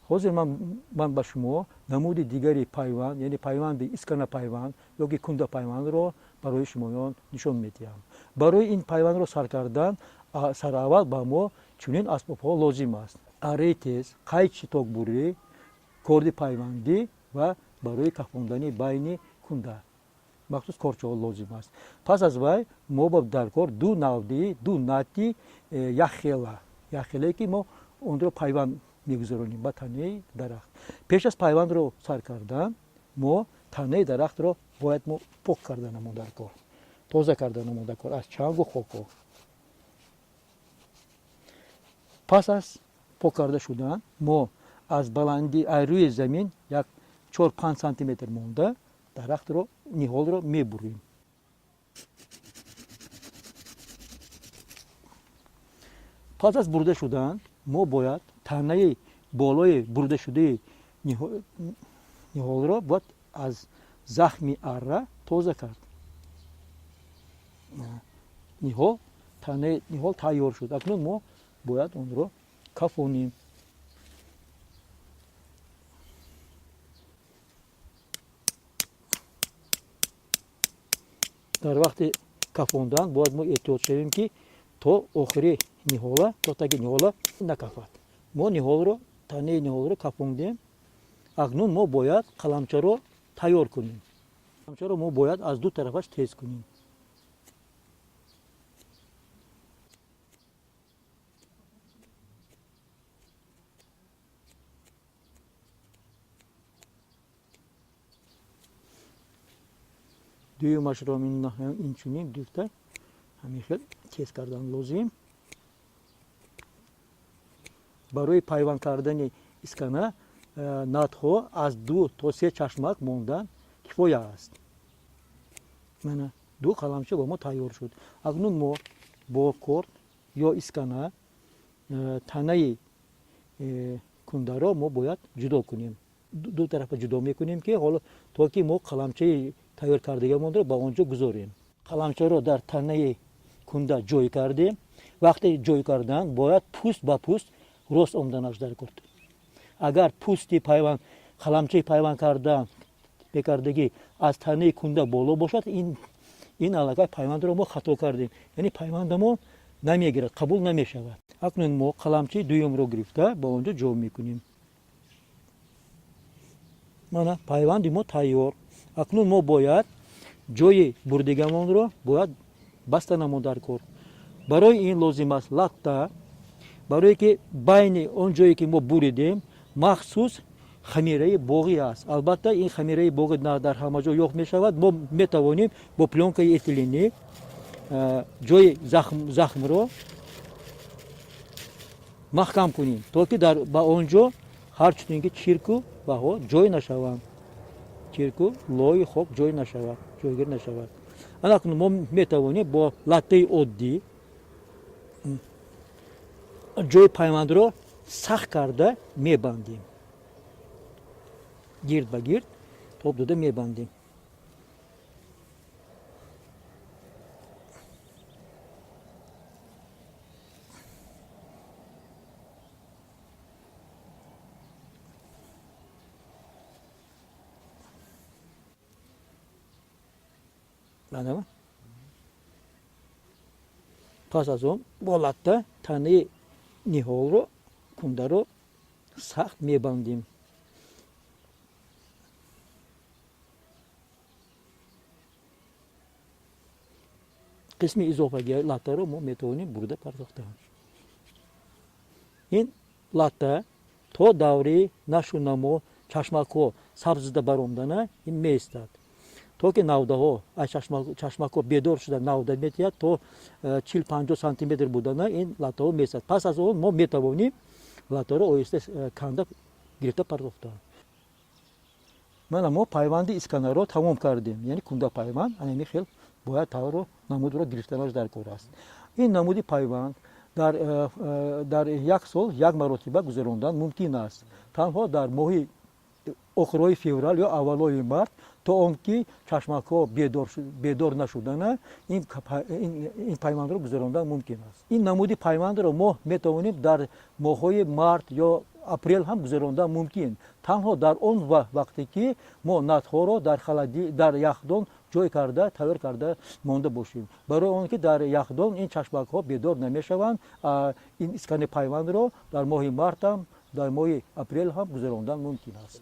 Ҳозир ман ба шумо намуди дигари пайванд, яъне пайванди искана пайванд ёки кунда пайвандро барои шумоён нишон медиҳам. Барои ин пайвандро сар кардан сараввал ба мо чунин асбобҳо лозим аст: арраи тез, қайчи токбурӣ, корди пайвандӣ ва барои кафондани байни кунда махсус корчаҳо лозим аст. Пас аз вай мо ба дар кор ду навди, ду нати якхела, якхелае ки мо онро пайванд мегузаронем ба танаи дарахт. Пеш аз пайвандро сар кардан мо танаи дарахтро бояд мо пок карданамон дар кор, тоза карданамон дар кор аз чангу хокҳо. Пас аз пок карда шудан мо аз баландӣ, аз рӯи замин як 4-5 сантиметр монда дарахтро, ниҳолро мебурем. Пас аз бурда шудан мо бояд танаи болои бурдашудаи ниҳолро бояд аз захми арра тоза кард. Ниҳол, танаи ниҳол тайёр шуд. Акнун мо бояд онро кафонем. Дар вақти кафондан бояд мо эҳтиёт шавем, ки то охири ниҳола, то таги ниҳола накафад. Мо ниҳолро, танаи ниҳолро кафондем. Акнун мо бояд қаламчаро тайёр кунем. Қаламчаро мо бояд аз ду тарафаш тез кунем. Дуюмашро инчунин гирифта ҳамин хел тез кардан лозим. Барои пайванд кардани искана натҳо аз 2 то 3 чашмак мондан кифоя аст. Мана ду қаламча ба мо тайёр шуд. Акнун мо бо корд ё искана танаи кундаро мо бояд ҷудо кунем. Ду тарафа ҷудо мекунем, ки ҳоло то ки мо қаламчаи тайёр кардагиамонро ба он ҷо гузорем. Қаламчаро дар танаи кунда ҷой кардем. Вақте ҷой кардан бояд пӯст ба пӯст рост омаданаш дар кор. Агар пӯсти пайванд, қаламчаи пайванд кардан мекардагӣ аз танаи кунда боло бошад, ин аллакай пайвандро мо хато кардем, яъне пайвандамо намегирад, қабул намешавад. Акнун мо қаламчаи дуюмро гирифта ба он ҷо ҷо мекунем. Мана пайванди мо тайёр. Акнун мо бояд ҷои бурдигамонро бояд баста намон дар кор. Барои ин лозим аст латта, барое ки байни он ҷое ки мо буридем махсус хамираи боғӣ аст. Албатта ин хамираи боғӣ на дар ҳама ҷо ёфт мешавад. Мо метавонем бо плёнкаи этиленӣ ҷои захмро маҳкам кунем, то ки ба он ҷо ҳар чунин ки чирку баҳо ҷой нашаванд, чирку лои хок ҷой нашавад, ҷойгир нашавад. Ана акнун мо метавонем бо латтаи оддӣ ҷои пайвандро сахт карда мебандем, гирд ба гирд тоб дода мебандем. Пас аз он бо латта танаи ниҳолро, кундаро сахт мебандем. Қисми изофагии латтаро мо метавонем бурда партохта. Ин латта то даври нашу намо, чашмакҳо сабз зада баромдана ин меистад, то ки навдаҳо аз чашмакҳо бедор шуда навда метиҳад, то 40-50 сантиметр будана ин латтаҳо меистад. Пас аз он мо метавонем латтаро оҳиста канда гирифта партохта. Мана мо пайванди исканаро тамом кардем, яъне кунда пайванд анами хел бояд тавро намудро гирифтанаш дар кор аст. Ин намуди пайванд дар як сол як маротиба гузарондан мумкин аст, танҳо дар моҳи охирҳои феврал ё аввалҳои март, то он ки чашмакҳо бедор нашудана ин пайвандро гузарондан мумкин аст. Ин намуди пайвандро мо метавонем дар моҳҳои март ё Апрел ҳам гузарондан мумкин, танҳо дар он вақте ки мо натҳоро дар яхдон ҷой карда, тайёр карда монда бошем, барои он ки дар яхдон ин чашмакҳо бедор намешаванд. Ин искани пайвандро дар моҳи мартам, дар моҳи апрел ҳам гузарондан мумкин аст.